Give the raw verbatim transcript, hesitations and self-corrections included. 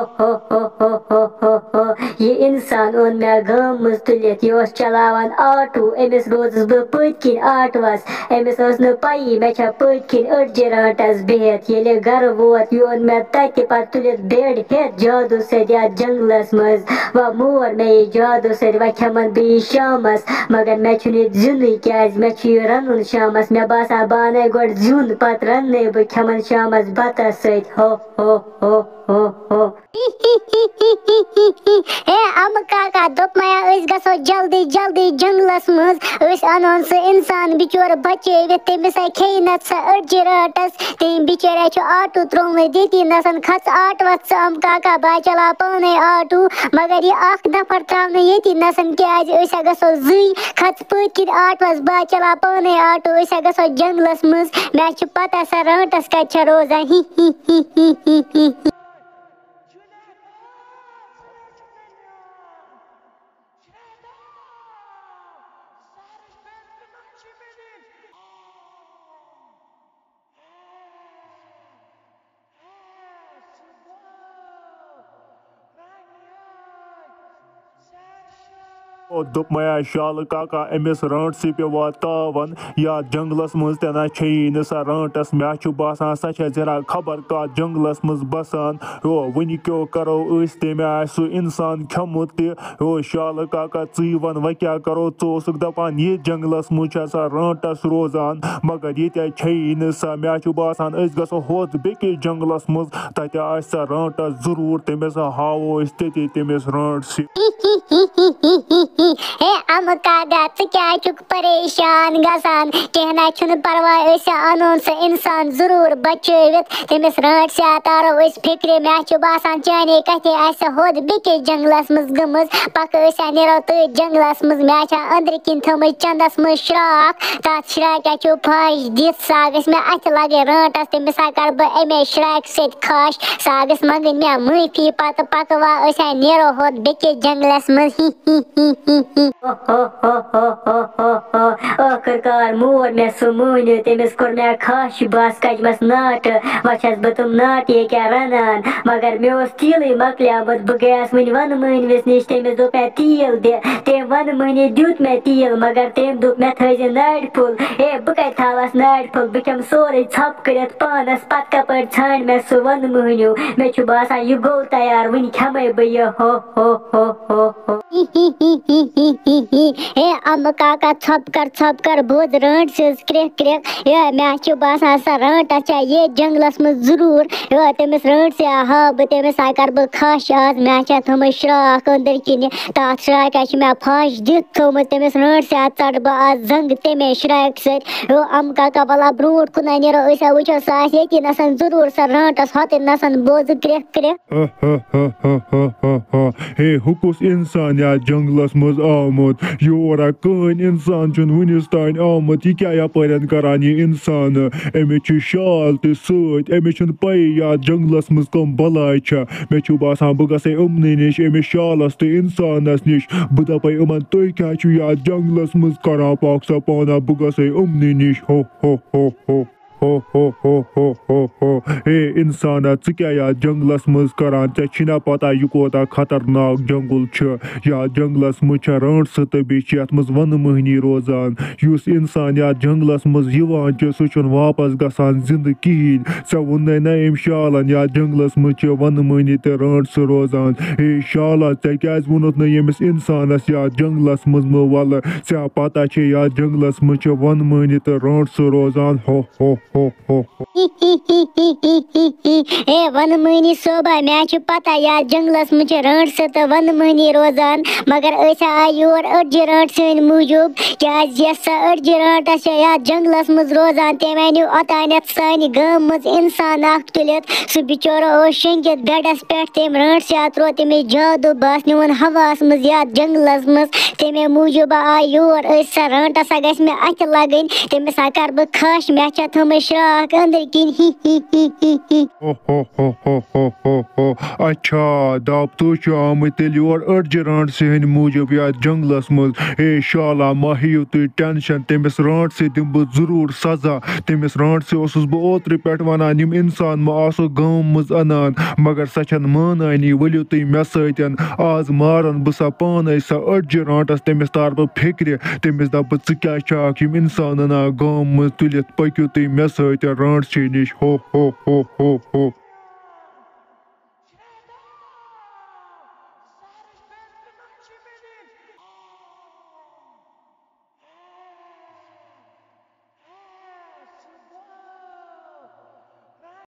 ہو ہو ہو ہو ہو ہو ہو۔ یہِ اِنسان اوٚن مےٚ گامہٕ منٛز تُلِتھ، یہِ اوس چلاوان آٹوٗ، أمِس روٗزٕس بہٕ پٔتۍ کِنۍ آٹوَس۔ أمِس ٲس نہٕ پَیی مےٚ چھا پٔتۍ کِنۍ أڈجہِ رانٛٹَس بِہِتھ۔ ییٚلہِ گَرٕ ووت، یہِ اوٚن مےٚ تَتہِ پَتہٕ تُلِتھ بیٚڈ ہیٚتھ جادوٗ سۭتۍ یَتھ جنٛگلَس منٛز۔ وۄنۍ مور مےٚ یہِ جادوٗ سۭتۍ، وۄنۍ کھٮ۪مَن بہٕ یہِ شامَس، مگر مےٚ چھُنہٕ یہِ زیُنٕے، کیٛازِ مےٚ چھُ یہِ رَنُن شامَس۔ مےٚ باسان، بہٕ اَنَے گۄڈٕ زیُن، پَتہٕ رَننَے بہٕ، کھٮ۪مَن شامَس بَتَس سۭتۍ۔ ہو ہو ہو ہو ہو ہو۔ ہے، اَمہٕ کاکا، دوٚپمَے ہا، أسۍ گژھو جلدی جلدی جنٛگلَس منٛز، أسۍ اَنہون سُہ اِنسان بِچور بَچٲوِتھ، تٔمِس ہا کھیٚیہِ نَتہٕ سۄ أڈجہِ رانٛٹَس۔ تٔمۍ بِچٲرۍ ہا چھُ آٹوٗ ترٛوومُت ییٚتی نَسَن، کھَژ آٹوَس ژٕ اَمہٕ کاکا، بہٕ ہا چلاو پانَے آٹوٗ، مگر یہِ اَکھ نفر ترٛاونہٕ ییٚتی نَسَن، کیٛازِ أسۍ ہا گژھو زٕے۔ کھَژ پٔتۍ کِنۍ آٹوَس، بہٕ ہا چلاو پانَے آٹوٗ، أسۍ ہا گژھو جنٛگلَس منٛز، مےٚ ہا چھِ پَتہ سۄ رانٛٹَس کَتہِ چھےٚ روزان۔ ہی ہی ہی ہی ہی ہی۔ او دوٚپمَے ہا شالہٕ کاکا، أمِس رانٛٹسٕے پیوٚوا تاوَن، یَتھ جنٛگلَس منٛز تہِ نہ چھیی نہٕ سۄ رانٛٹَس۔ مےٚ چھُ باسان، سۄ چھےٚ زِرا خبر کَتھ جنٛگلَس منٛز بَسان۔ او وٕنہِ کیٛاہ کَرو أسۍ، تٔمۍ آسہِ سُہ اِنسان کھیوٚمُت تہِ۔ او شالہٕ کاکا، ژٕے وَن، وۄنۍ کیٛاہ کَرو؟ ژٕ اوسُکھ دَپان، ییٚتھۍ جنٛگلَس منٛز چھےٚ سۄ رانٛٹَس روزان، مگر ییٚتہِ چھیی نہٕ سۄ۔ مےٚ چھُ باسان، أسۍ گژھو ہوٚتھ بیٚکِس جنٛگلَس منٛز، تَتہِ آسہِ سۄ رانٛٹَس ضروٗر، تٔمِس ہاوو أسۍ تٔتی تٔمِس رانٛٹسٕے۔ ہے اَمہٕ کاکا، ژٕ کیٛازِ چھُکھ پریشان گژھان؟ کینٛہہ نہ چھُنہٕ پرواے، أسۍ اَنون سُہ اِنسان ضروٗر بچٲوِتھ۔ تٔمِس رانٛٹسٕے تارو أسۍ فِکرِ۔ مےٚ چھُ باسان، چانے کَتھِ آسہِ ہوٚد بیٚکِس جنٛگلَس منٛز گٔمٕژ۔ پَکہٕ أسۍ ہا نیرو تٔتھۍ جنٛگلَس منٛز۔ مےٚ چھا أنٛدرٕ کِنۍ تھٲومٕژ چَندَس منٛز شرٛاکھ۔ تَتھ شرٛاکہِ ہا چھُ پھَش دِتھ، سۄ گژھِ مےٚ اَتھِ لَگٕنۍ رانٛٹَس۔ تٔمِس ہا کَرٕ بہٕ اَمے شرٛاکہِ سۭتۍ کھَش۔ سۄ گژھِ منٛگٕنۍ مےٚ معٲفی۔ پَتہٕ پَکہٕ وا أسۍ ہا نیرو ہوٚد بیٚکِس جنٛگلَس منٛز۔ ہی ہی ہی ہی ہی۔ ہو ہو ہو ہو ہو ہو۔ ٲخٕر کار مور مےٚ سُہ مٔہنیوٗ، تٔمِس کوٚر مےٚ کھَش، بَس کَجمَس ناٹہٕ۔ وۄنۍ چھَس بہٕ تِم ناٹہٕ ییٚکیٛاہ رَنان، مگر مےٚ اوس تیٖلٕے مۄکلیومُت۔ بہٕ گٔیَس وٕنہِ وَنہٕ مٔہنوِس نِش، تٔمِس دوٚپ مےٚ تیٖل دِ۔ تٔمۍ وَنہٕ مٔہنی دیُت مےٚ تیٖل، مگر تٔمۍ دوٚپ مےٚ تھٲیزِ نارِ پھوٚل۔ ہے، بہٕ کَتہِ تھاوَس نارِ پھوٚل؟ بہٕ کھٮ۪مہٕ سورُے ژھۄپہٕ کٔرِتھ پانَس، پَتہٕ کَپٲرۍ ژھانٛڈِ مےٚ سُہ وَنہٕ مٔہنیوٗ؟ مےٚ چھُ باسان، یہِ گوٚو تیار، وٕنہِ کھٮ۪مَے بہٕ یہِ۔ ہو ہو ہو ہو ہو۔ ہے اَمہٕ کاکا، ژھۄپہٕ کر، ژھۄپہٕ کر، بوز رانٛٹہٕ سٕنٛز کرٛٮ۪کھ کرٛٮ۪کھ۔ ہے، مےٚ چھُ باسان، سۄ رانٛٹَس چھےٚ ییٚتھۍ جنٛگلَس منٛز ضروٗر۔ ہے، تٔمِس رانٛٹسٕے ہاوٕ بہٕ، تٔمِس ہا کَرٕ بہٕ کھَش آز۔ مےٚ چھےٚ تھٲومٕژ شرٛاکھ أنٛدٕرۍ کِنہِ، تَتھ شرٛاکہِ ہا چھِ مےٚ پھَش دِتھ تھٲومٕژ۔ تٔمِس رانٛٹسٕے ہا ژَٹہٕ بہٕ آز زنٛگہٕ تَمے شرٛاکہِ سۭتۍ۔ ہے اَمہٕ کاکا، وَلہٕ برٛونٛٹھ کُنَے نیرو أسۍ، ہا وٕچھو، سۄ آسہِ ییٚتی نَسَن ضروٗر، سۄ رانٛٹَس ہۄتٮ۪ن نَسَن، بوزٕ کرٛٮ۪کھ کرٛٮ۪کھ۔ ہے، ہُہ کُس اِنسان یَتھ جنٛگلَس منٛز آمُت؟ یور ہا کٕہٕنۍ اِنسان چھُنہٕ وٕنِس تام آمُت۔ یہِ کیٛاہ یَپٲرٮ۪ن کَران یہِ اِنسان؟ أمِس چھِ شال تہِ سۭتۍ۔ أمِس چھُنہٕ پَیی یَتھ جنٛگلَس منٛز کٕم بَلاے چھےٚ۔ مےٚ چھُ باسان، بہٕ گژھَے یِمنٕے نِش، أمِس شالَس تہٕ اِنسانَس نِش۔ بہٕ دَپَے یِمَن، تُہۍ کیٛاہ چھُو یَتھ جنٛگلَس منٛز کَران؟ پَکھ سا پانہ، بہٕ گژھَے یِمنٕے نِش۔ ہو، ہو، ہو، ہو۔ ہو، ہو، ہو، ہو، ہو، ہو۔ ہے اِنسانا، ژٕ کیٛاہ یَتھ جنٛگلَس منٛز کَران؟ ژےٚ چھِی نا پَتہ یہِ کوتاہ خطرناک جنٛگُل چھُ؟ یَتھ جنٛگلَس منٛز چھےٚ رانٛٹسہٕ تہٕ بیٚیہِ چھِ یَتھ منٛز وَنہٕ مٔہنی روزان۔ یُس اِنسان یَتھ جنٛگلَس منٛز یِوان چھُ، سُہ چھُنہٕ واپَس گژھان زِنٛدٕ کِہیٖنۍ۔ ژےٚ ووٚننَے نا أمۍ شالَن، یَتھ جنٛگلَس منٛز چھِ وَنہٕ مٔہنی تہٕ رانٛٹسہٕ روزان۔ ہے شالا، ژےٚ کیٛازِ ووٚنُتھ نہٕ ییٚمِس اِنسانَس یَتھ جنٛگلَس منٛز مہٕ وَلہٕ؟ ژےٚ پَتہ چھے، یَتھ جنٛگلَس منٛز چھِ وَنہٕ مٔہنی تہٕ رانٛٹسہٕ روزان۔ ہو، ہو، ہو، ہو۔ ہے وَنہٕ مٔہنی صٲبا، مےٚ چھِ پَتہ، یَتھ جنٛگلَس منٛز چھِ رانٛٹسہٕ تہٕ وَنہٕ مٔہنی روزان، مگر أسۍ آے یور أڈجہِ رانٛٹہٕ سٕنٛدِ موٗجوٗب، کیٛازِ یۄس سۄ أڈجہِ رانٛٹَس چھےٚ یَتھ جنٛگلَس منٛز روزان، تٔمۍ اَنیو اوٚتانٮ۪تھ سانہِ گامہٕ منٛز اِنسان اَکھ تُلِتھ۔ سُہ بِچورٕ اوس شۄنٛگِتھ بیڈَس پٮ۪ٹھ، تٔمۍ رانٛٹسٕے ترٛوو تٔمِس جادوٗ، بَس نیوٗن ہَوہَس منٛز یَتھ جنٛگلَس منٛز۔ تَمے موٗجوٗب آے یور أسۍ، سۄ رانٛٹَس ہا گژھِ مےٚ اَتھِ لَگٕنۍ، تٔمِس ہا کَرٕ بہٕ کھَش، مےٚ چھےٚ تھٲومٕژ شراکھ أنٛدرۍ کِنۍ، ہی ہی ہی ہی ہی۔ ہو ہو ہو ہو ہو ہو ہو۔ اچھا، دپ تُہۍ چھِو آمٕتۍ تیٚلہِ یور أڈجہِ رانٛٹسہِ ہٕنٛدِ موٗجوٗب یتھ جنگلس منٛز۔ ہے شالا، مہ ہیٚیِو تُہۍ ٹینشن، تٔمِس رانٛٹسہِ دِمہٕ بہٕ ضروٗر سزا۔ تٔمِس رانٛٹسہِ اوسُس بہٕ اوترٕ پٮ۪ٹھ ونان، یِم انسان مہ آسو گامہٕ منٛز انان، مگر سۄ چھنہٕ مانانی۔ ؤلِو تُہۍ مےٚ سۭتۍ، آز مارن بہٕ سۄ پانے، سۄ أڈجہِ رانٛٹس۔ تٔمِس تارٕ بہٕ فِکرِ، تٔمِس دپہٕ بہٕ، ژٕ کیٛاہ چھکھ یِم انسان انان گامہٕ منٛز تُلِتھ؟ پٔکِو تُہۍ مےٚ سۭتۍ رانٛٹسہِ نِش۔ ہو ہو ہو ہو ہو۔